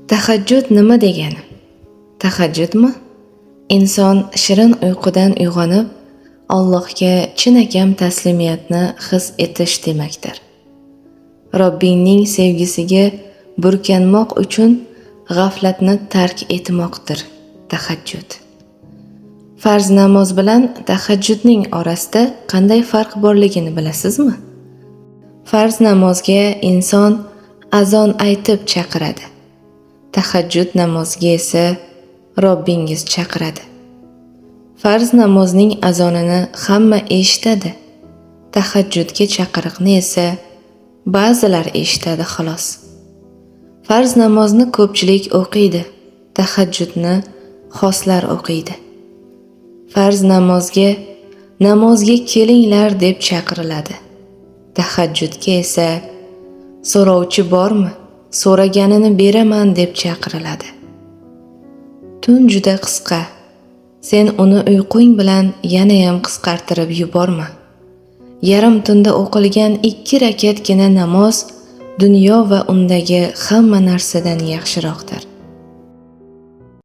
Tahajjud nima degani? Tahajjudmi? Inson shirin uyqudan uyg'onib, Allohga chinakam taslimiyatni his etish demakdir. Robbingning sevgisiga burkanmoq uchun g'aflatni tark etmoqdir tahajjud. Farz namoz bilan tahajjudning orasida qanday farq borligini bilasizmi? Farz namozga inson azon aytib chaqiradi. Tahajjud namoziga esa Robbingiz chaqiradi. Farz namozning azonini hamma eshitadi. Tahajjudga chaqiriqni esa ba'zilar eshitadi xolos. Farz namozni ko'pchilik o'qiydi, tahajjudni xoslar o'qiydi. Farz namozga namozga kelinglar deb chaqiriladi. Tahajjudga esa so'rovchi bormi, so'raganini beraman deb chaqiriladi. Tun juda qisqa. Sen uni uyqung bilan yanayam qisqartirib yuborma. Yarim tunda o'qilgan 2 rakatgina namoz dunyo va undagi hamma narsadan yaxshiroqdir.